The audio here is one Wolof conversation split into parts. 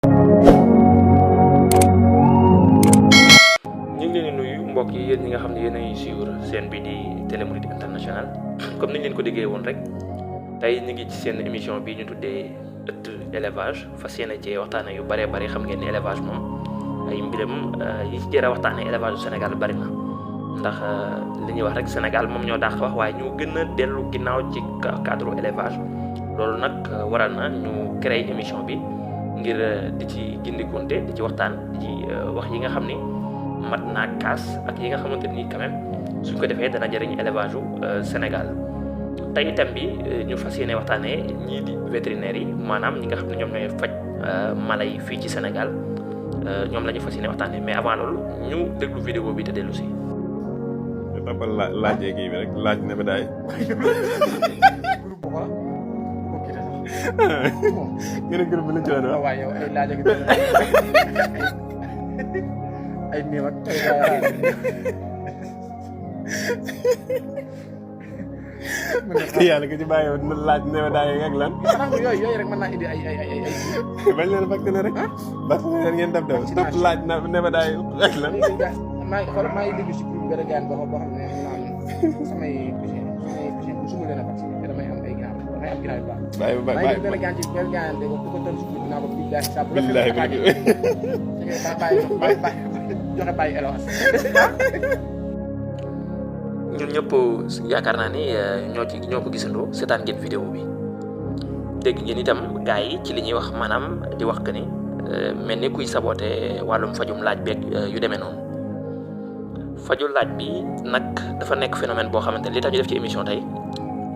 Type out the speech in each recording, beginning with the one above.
ñu ngi leen di nuyu mbokk yi yéen ñi nga xam ne yéen a ngi suivre chaîne bi di Télé Mouride International comme ni ñu leen ko déggee woon rek tey ñu ngi ci seen émission bi ñu tuddee ëtt élevage fas yéene cee waxtaane yu bëree bëri xam ngeen ni élevage moom ay mbiram yi ci jërë waxtaane élevage du Sénégal bëri na ndax li ñuy wax rek Sénégal moom ñoo dàq wax waaye ñu gën a dellu ginnaaw ci cadre élevage loolu nag waral na ñu créé émission bi ngir di ci gindikonte di ci waxtaan di ci wax yi nga xam ni mat naa kaas ak yi nga xamante ni quand même suñ ko defee dana jëriñ élevage u Sénégal tey itam bi ñu fas yéene waxtaanee ñii di vétérinaires yi maanaam ñi nga xam ne ñoom ñooy faj mala yi fii ci Sénégal ñoom la ñu fas yéene waxtaanee mais avant loolu ñu déglu vidéo bi te dellu si. tapal laajee kii bi rek laaj na ba daay. gën a gërëm bi lañ ci doon wax. waaw yow ay laaj ak ay miim ak ay yàlla nga ci bàyyi woon na laaj ne ma daay ak lan. xanaa yooyu rek mën naa indi ay bañ leen fàtte ne rek. parce que ngeen def def topp laaj na ne ma daay ak lan. maa ngi déglu si groupe benn gaan boo xam ne naan samay cousin bu suma leen a vacciné te damay am ay ginaar damay am ginaar yu baax. bàyyi maa ngi benn gaan ci benn gaan de ko toll si groupe naa ko billahi sa bu la fekk attaqué joxe bàyyi élevage. ñun ñëpp yaakaar naa ni ñoo ko gisandoo seetaan ngeen vidéo bi dégg ngeen itam gars yi ci li ñuy wax maanaam di wax que ni mel ni kuy saboté wàllum fajum laaj beeg yu demee noonu faju laaj bi nag dafa nekk phénomène boo xamante li tax ñu def ci émission tey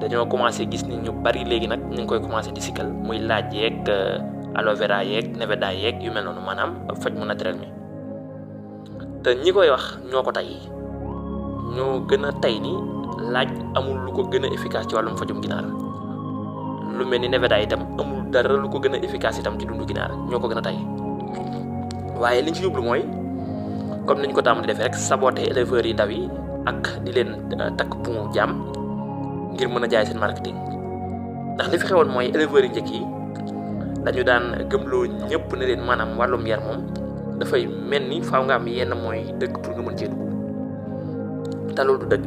dañoo commencé gis ni ñu bari léegi nag ñu ngi koy commencé di sikkal muy laaj yeeg aloe vera yeeg nevada yeeg yu mel noonu maanaam faj mu naturel mi te ñi koy wax ñoo ko tey ñoo gën a tey ni laaj amul lu ko gën a efficace ci wàllum fajum ginaar lu mel ni nevada itam amul dara lu ko gën a efficace itam ci dundu ginaar ñoo ko gën a tey waaye liñ ci jublu mooy comme niñ ko tàmm di defee rek saboter éleveurs yi ndaw yi ak di leen takk buumu jaam ngir mën a jaay seen marketing ndax li fi xewoon mooy éleveurs yi njëkk yi dañu daan gëmloo ñëpp ne leen maanaam wàllum yar moom dafay mel ni faaw nga am yenn mooy dëgg pour nga mën cee dugg te loolu du dëgg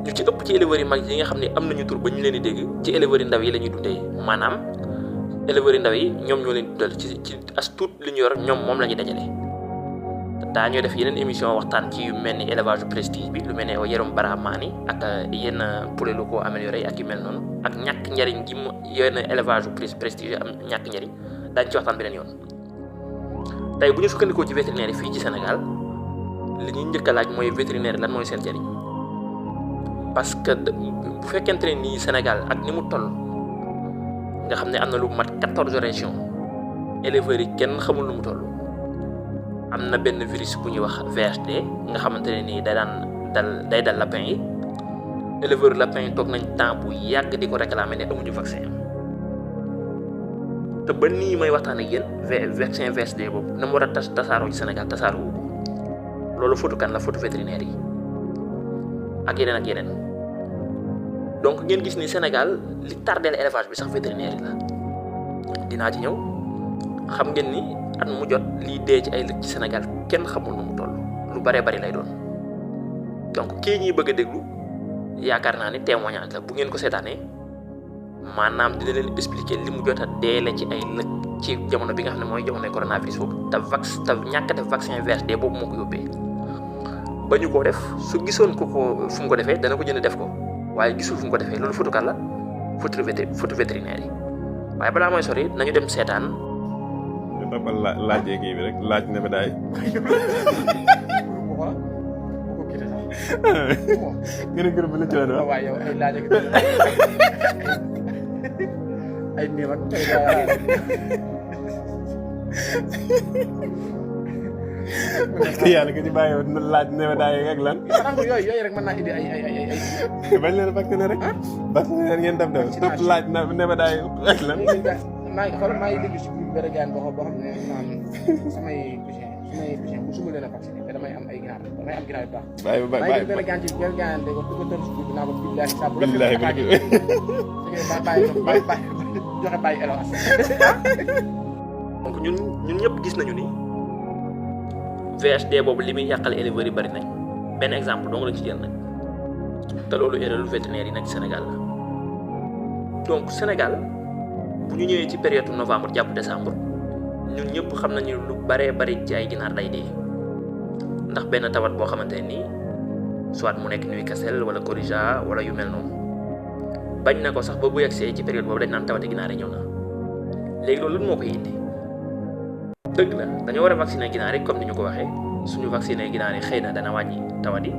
ñu ci ëpp ci éleveurs yi mag yi nga xam ne am nañu tur ba ñu leen di dégg ci éleveurs yi ndaw yi la ñuy dundee maanaam éleveurs yi ndaw yi ñoom ñoo leen dundal ci as tuut li ñu yor ñoom moom la ñuy dajale daa ñoo def yeneen émission waxtaan ci yu mel ni élevage prestige bi lu mel ne yarum baramaani ak yenn poulet locaux amélioré ak yu mel noonu ak ñàkk njariñ gi mu yenn élevage prestige am ñàkk njariñ daañu ci waxtaan beneen yoon tey bu ñu sukkandikoo ci vétérinaire yi fii ci Sénégal li ñuy njëkk a laaj mooy vétérinaire lan mooy seen njariñ parce que bu fekkente ne nii Sénégal ak ni mu toll nga xam ne am na lu mat 14 régions éleveurs yi kenn xamul lu mu toll am na benn virus bu ñuy wax VHD nga xamante ne nii day dal lapin yi éleveur lapin yi toog nañ temps bu yàgg di ko réclamer ne amuñu vaccin te ba nii may waxtaan ak yéen vaccin VHD boobu na mu war a tasaaroo ci Sénégal tasaaroo loolu fotu kan la fotu vétérinaire yi ak yeneen donc ngeen gis ni Sénégal li tardeel élevage bi sax vétérinaire yi la dinaa ci ñëw xam ngeen ni at mu jot lii dee ci ay lëg ci Sénégal kenn xamul nu mu toll lu baree bari lay doon donc kii ñuy bëgg a déglu yaakaar naa ni témoignage la bu ngeen ko seetaanee maanaam dina leen expliquer li mu jot a deele ci ay lëg ci jamono bi nga xam ne mooy jamonoy coronavirus boobu te ñàkk def vaccin VHD boobu moo ko yóbbee ba ñu ko def su gisoon ko fu mu ko defee dana ko jënd def ko waaye gisul fu mu ko defee loolu fotu kan la fotu vétérinaire yi waaye balaa mooy sori nañu dem seetaan. tapal laajee kii bi rek laaj na ba daay. gën a gërëm bi lañ ci doon wax. waaw yow ay laaj ak ay miim ak yàlla nga ci bàyyi woon na laaj ne ma daay ak lan. xanaa yooyu rek mën naa indi ay bañ leen fàtte ne rek. parce que ngeen def def topp laaj na ne ma daay ak lan. maa ngi déglu si groupe benn gaan boo xam ne naan samay cousin bu suma leen a vacciné te damay am ay ginaar damay am ginaar yu baax. maa ngi benn gaan ci benn gaan de ko toll si groupe naa ko billahi sa bu la fekk attaqué bàyyi joxe bàyyi élevage. donc donc ñun ñëpp gis nañu ni VHD boobu li muy yàqal éleveurs yi bari nañ benn exemple dong la ci jël nag te loolu erreur vétérinaire yi nag Sénégal la donc Sénégal bu ñu ñëwee ci période novembre jàpp décembre ñun ñëpp xam nañu lu baree bari ci ay ginaar day dee ndax benn tawat boo xamante ne nii soit mu nekk Newcastle wala Coryza wala yu mel noonu bañ na ko sax ba bu yegsee ci période boobu dañ naan tawati ginaar yi ñëw na léegi loolu moo koy indi dëgg la dañoo war a vacciner ginaar yi comme ni ñu ko waxee suñu vacciner ginaar yi xëy na dana wàññi tawat yi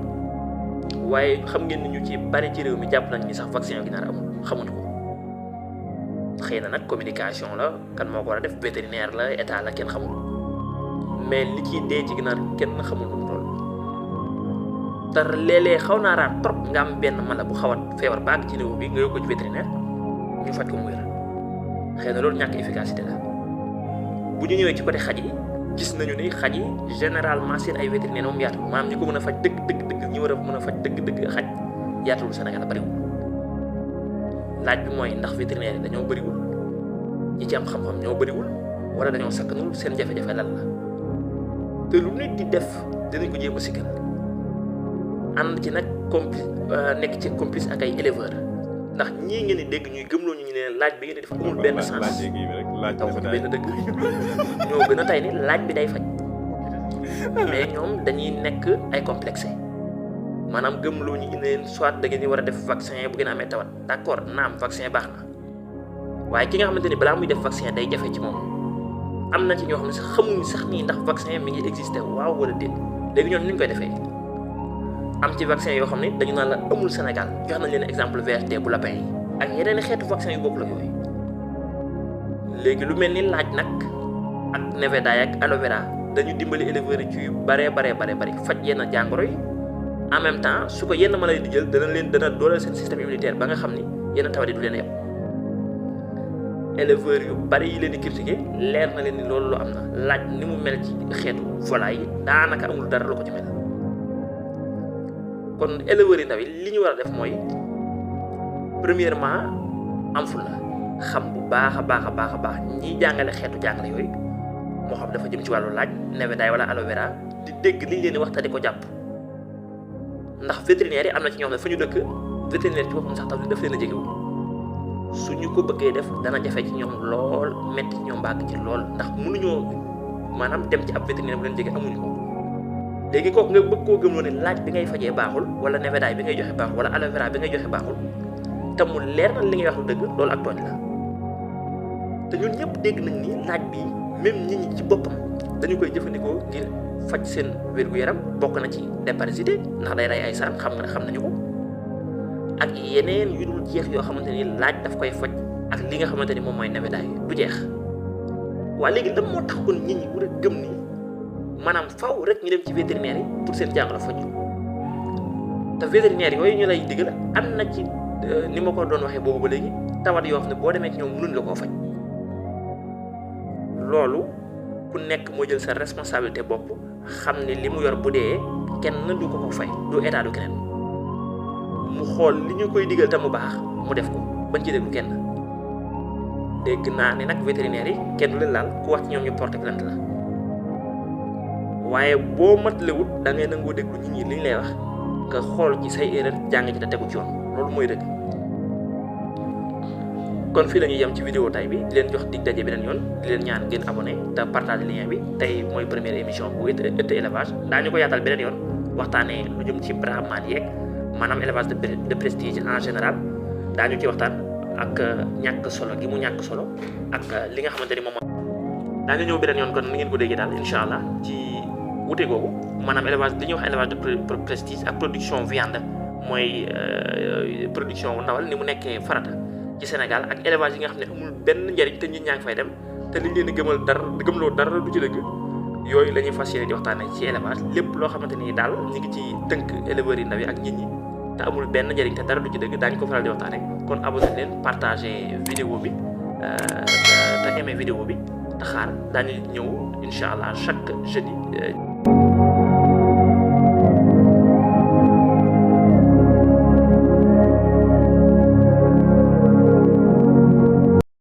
waaye xam ngeen ni ñu ci bari ci réew mi jàpp nañ ni sax vaccin ginaar amul xamuñu ko xëy na nag communication la kan moo ko war a def vétérinaire la état la kenn xamul mais li ciy dee ci ginaar kenn xamul nu mu toll te léeg-léeg xaw naa raar trop nga am benn mala bu xaw a feebar ba àgg ci niveau bi nga yóbbu ko ci vétérinaire ñu faj ko mu wér xëy na loolu ñàkk efficacité la bu ñu ñëwee ci côté xaj yi gis nañu ni xaj yi généralement seen ay vétérinaire moom yaatu maanaam ñi ko mën a faj dëgg ñi war a mën a faj dëgg xaj yaatuwul Sénégal bariwul laaj bi mooy ndax vétérinaire yi dañoo bariwul ñi ci am xam-xam ñoo bariwul wala dañoo sakkanul seen jafe-jafe lan la te lu nit di def dinañ ko jéem a sikkal ànd ci nag nekk ci complice ak ay éleveurs ndax ñii ngeen di dégg ñuy gëmloo ñu ne laaj bi ngeen di def amul benn sens taw benn dëgg ñoo gën a tey ni laaj bi day faj mais ñoom dañuy nekk ay complexé maanaam gëmloo ñu ne leen soit da ngeen di war a def vaccin bu ngeen amee tawat d'accord naam vaccin baax na waaye ki nga xamante ni balaa muy def vaccin day jafe ci moom am na ci ñoo xam ne sax xamuñ sax nii ndax vaccin mi ngi existé waaw wala déet léegi ñoom ni ñu koy defee am ci vaccin yoo xam ne dañu naan la amul Sénégal jox nañ leen exemple VHD bu lapin yi ak yeneen xeetu vaccin yu bokk la yooyu léegi lu mel ni laaj nag ak nevedaay ak aloe vera dañu dimbali éleveurs yi ci yu bari faj yenn jàngoro yi en même temps su ko yenn maladie di jël dana dooleel seen système immunitaire ba nga xam ni yenn tawat yi du leen yem éleveurs yu bari yi leen di critiquer leer na leen ni loolu lu am na laaj ni mu mel ci xeetu volaille yi daanaka amul dara lu ko ci mel kon éleveurs yi ndaw yi li ñu war a def mooy premièrement am fulla xam bu baax a baax ñiy jàngale xeetu jàngale yooyu moo xam dafa jëm ci wàllu laaj nevedaay wala aloe vera di dégg liñ leen di wax te di ko jàpp ndax vétérinaire yi am na ci ñoo xam ne fa ñu dëkk vétérinaire ci boppam sax tax daf leen a jegewul su ñu ko bëggee def dana jafe ci ñoom lool metti ci ñoom bàgg ci lool ndax mënuñoo maanaam dem ci ab vétérinaire bu leen jege amuñu ko léegi kooku nga bëgg koo gëmloo ne laaj bi ngay fajee baaxul wala nevedaay bi ngay joxe baaxul wala aloe vera bi ngay joxe baaxul te mu leer na li ngay wax lu dëgg loolu ak tooñ la te ñun ñëpp dégg nañ ni laaj bi même nit ñi ci boppam dañu koy jëfandikoo ngir faj seen wér-gu-yaram bokk na ci déparasité ndax day rey ay saan xam nañu ko ak yeneen yu dul jeex yoo xamante ni laaj daf koy faj ak li nga xamante ni moom mooy nevedaay du jeex waa léegi lan moo tax kon nit ñi war a gëm ni maanaam faw rek ñu dem ci vétérinaire yi pour seen jàngoro faju te vétérinaire yooyu ñu lay digal am na ci ni ma ko doon waxee boobu ba léegi tawat yoo xam ne boo demee ci ñoom mënuñ la koo faj loolu ku nekk moo jël sa responsabilité bopp xam ne li mu yor bu dee kenn du ko ko fay du état du keneen mu xool li ñu koy digal te mu baax mu def ko bañ ci déglu kenn dégg naa ne nag vétérinaire yi kenn du leen laal ku wax ci ñoom ñu porté plainte la waaye boo matlewut da ngay nangoo déglu nit ñi li ñu lay wax nga xool ci say erreur jàng ci te tegu ci yoon loolu mooy dëgg kon fii la ñuy yem ci vidéo tay bi di leen jox dig daje beneen yoon di leen ñaan ngeen abonné te partage lien bi tey mooy première émission bu ëtt élevage daañu ko yaatal beneen yoon waxtaanee lu jëm ci brahman yeeg maanaam élevage de prestige en général daañu ci waxtaan ak ñàkk solo gi mu ñàkk solo ak li nga xamante ni moom daañu ñëw beneen yoon kon ni ngeen ko déggee daal incha allah ci wute googu maanaam élevage li ñuy wax élevage de prestige ak production viande mooy production ndawal ni mu nekkee farata ci Sénégal ak élevage yi nga xam ne amul benn njariñ te nit ñaa ngi fay dem te liñ leen di gëmloo dara du ci dëgg yooyu la ñuy fas yéene di waxtaanee ci élevage lépp loo xamante ni daal ñu ngi ci tënk éleveurs yi ndaw yi ak nit ñi te amul benn njariñ te dara du ci dëgg daañu ko faral di waxtaanee kon abonné leen partagé vidéo bi te aimé vidéo bi te xaar daañu ñëw incha allah chaque jeudi